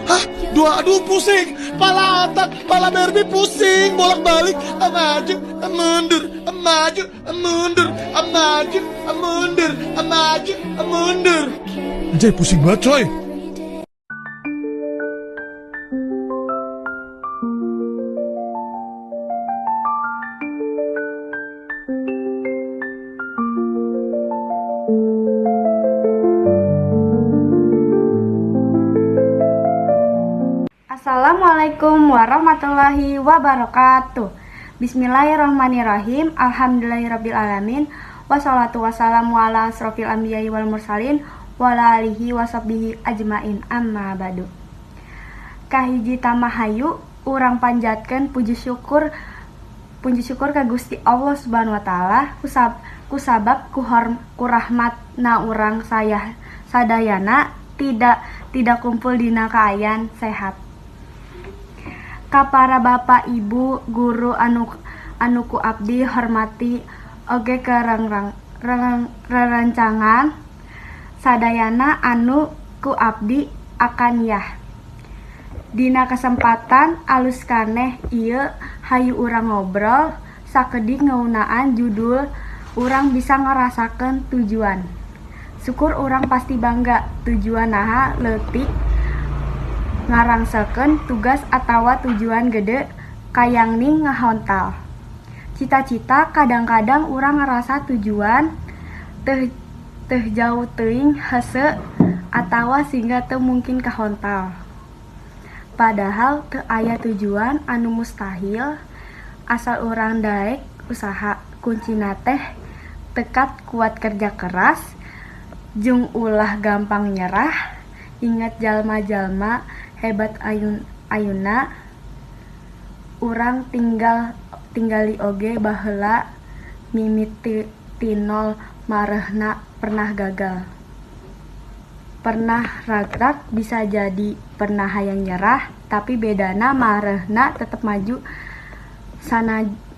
Hah? Dua, aduh pusing. Pala otak, pala Barbie pusing. Bolak-balik, maju, mundur, maju, mundur, maju, mundur, maju, mundur. Anjay, pusing banget coy. Assalamualaikum warahmatullahi wabarakatuh. Bismillahirrahmanirrahim. Alhamdulillahirabbil alamin. Wassalatu wassalamu ala asrofil anbiya'i wal mursalin wa ala alihi washabbihi ajmain. Amma ba'du. Kahiji tama hayu urang panjatkeun puji syukur ka Gusti Allah Subhanahu wa taala kusabab kurahmatna urang saya sadayana tidak tidak kumpul dina kaayaan sehat. Ka para bapak ibu guru anu anu ku abdi hormati oge ke rerencangan sadayana anu ku abdi akanyah. Dina kesempatan alus kaneh ieu hayu urang ngobrol sakedik ngeunaan judul urang bisa ngarasakeun tujuan. Syukur urang pasti bangga tujuan naha leutik ngarangsekeun tugas atawa tujuan gede kayangning ngahontal. Cita-cita kadang-kadang urang ngarasa tujuan teh teh jauh teuing hese atawa sehingga teu mungkin kahontal. Padahal teu aya tujuan anu mustahil asal urang daek usaha. Kuncina teh tekad kuat, kerja keras jeung ulah gampang nyerah. Ingat jalma-jalma hebat ayuna urang tinggali oge baheula mimiti ti nol, marehna pernah gagal, pernah ragrag, bisa jadi pernah hayang nyerah, tapi bedana marehna tetep maju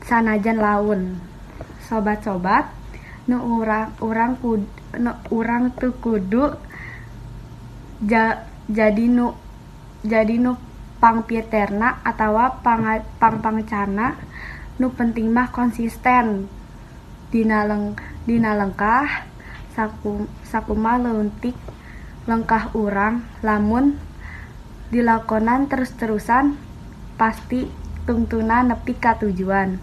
sanajan laun. Sobat-sobat nu urang urang nu urang teu kudu jadi nu pangpiterna atawa pangpangcana, nu penting mah konsisten dina lengkah. Sakumaha leutik lengkah urang, lamun dilakonan terus-terusan pasti tungtungna nepi ka tujuan.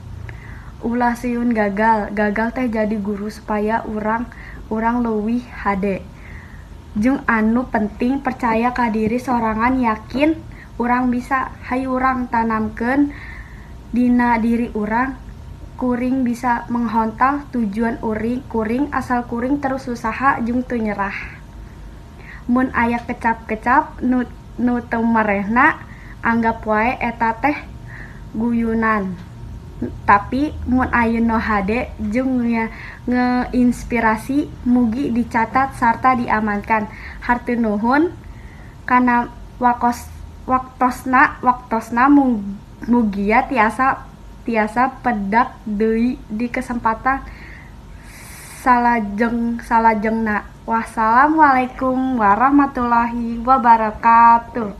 Ulah sieun gagal, gagal teh jadi guru supaya urang urang leuwih hade. Jeung anu penting percaya ka diri sorangan, yakin urang bisa. Hayu urang tanamkeun dina diri urang, kuring bisa menghontal tujuan kuring asal kuring terus usaha jeung teu nyerah. Mun aya kecap-kecap nu nu teu marehna, anggap wae eta teh guyunan, tapi mun aya nu hade jeung ngeinspirasi mugi dicatat sarta diamankan. Hatur nuhun kana waktosna waktosna, mugia tiasa tiasa pedak deui di kesempatan salajengna. Wassalamualaikum warahmatullahi wabarakatuh.